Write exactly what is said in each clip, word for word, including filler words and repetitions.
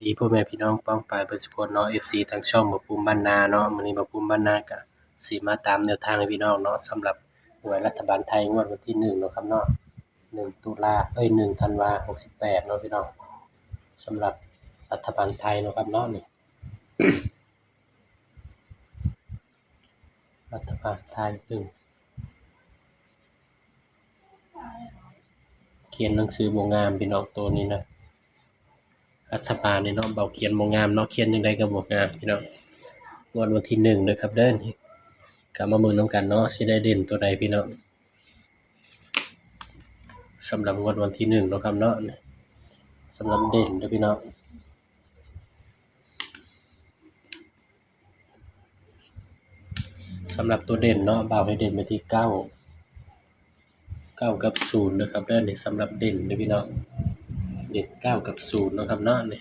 ดีพ่อแม่พี่น้องป้องปายเบิดสุคนเนาะ เอฟซี ทางช่องบ่าวภูมิบ้านนาเนาะ มื้อนี้บ่าวภูมิบ้านนาก็สิมาตามแนวทางให้พี่น้องเนาะ สำหรับหวยรัฐบาลไทยงวดวันที่หนึ่งเนาะครับเนาะ หนึ่ง ตุลา เอ้ย หนึ่ง ธันวา หกสิบแปดเนาะพี่น้อง สำหรับรัฐบาลไทยเนาะครับเนาะ นี่ รัฐบาลไทย หนึ่ง เขียนหนังสือบ่งามพี่น้อง ตัวนี้นะ รัฐบาลนี่เนาะ เบาเขียนบ่งามเนาะ เขียนจั่งใดก็บ่งามพี่น้อง งวดวันที่หนึ่งเด้อครับเด้อ นี่ ก็มาเบิ่งนำกันเนาะ สิได้เด่นตัวใดพี่น้อง สำหรับงวดวันที่หนึ่งเนาะครับเนาะ สำหรับเด่นเด้อพี่น้อง สำหรับตัวเด่นเนาะ บ่าวให้เด่นไปที่เก้า เก้ากับศูนย์นะครับเด้อ นี่สำหรับเด่นเด้อพี่น้อง เด่นเก้ากับศูนย์เนาะครับเนาะ นี่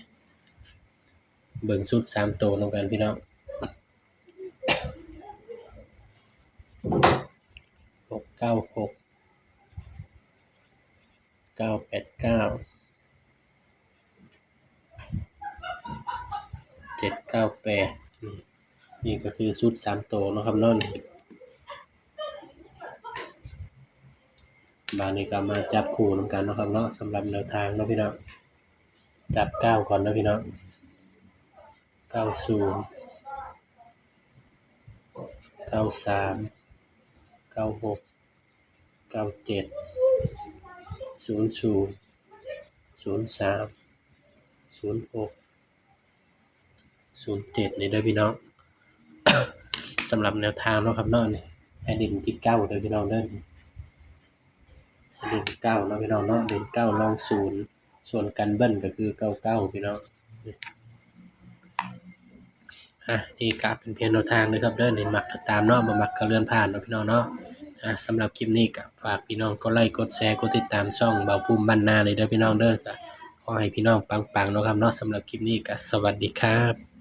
เบิ่งชุดสามตัวนำกันพี่น้อง หกเก้าหก เก้าแปดเก้า เจ็ดเก้าแปด นี่ นี่ก็คือชุดสามตัวเนาะครับเนาะ บาดนี้ก็มาจับคู่นำกันเนาะครับเนาะ สำหรับแนวทางเนาะพี่น้อง จับเก้าก่อนเนาะพี่น้อง เก้าศูนย์ เก้าสาม เก้าหก เก้าเจ็ด ศูนย์ศูนย์ ศูนย์สาม ศูนย์หก ศูนย์เจ็ด นี่เด้อพี่น้อง สำหรับแนวทางเนาะครับเนาะ นี่ ให้เด่นที่เก้าเด้อพี่น้องเด้อ ให้เด่นเก้าเนาะพี่น้องเนาะ เด่นเก้ารองศูนย์ ส่วนกันเบิ้ลก็คือเก้าเก้าพี่น้อง อ่ะ นี่ก็เป็นเพียงแนวทางนะครับเด้อ นี่มักก็ตามเนาะ บ่มักก็เลื่อนผ่านเนาะพี่น้องเนาะ อ่ะ สำหรับคลิปนี้ก็ฝากพี่น้องกดไลค์ กดแชร์ กดติดตามช่องบ่าวภูมิบ้านนาเลยเด้อพี่น้องเด้อ ก็ขอให้พี่น้องปังๆเนาะครับเนาะ สำหรับคลิปนี้ก็สวัสดีครับ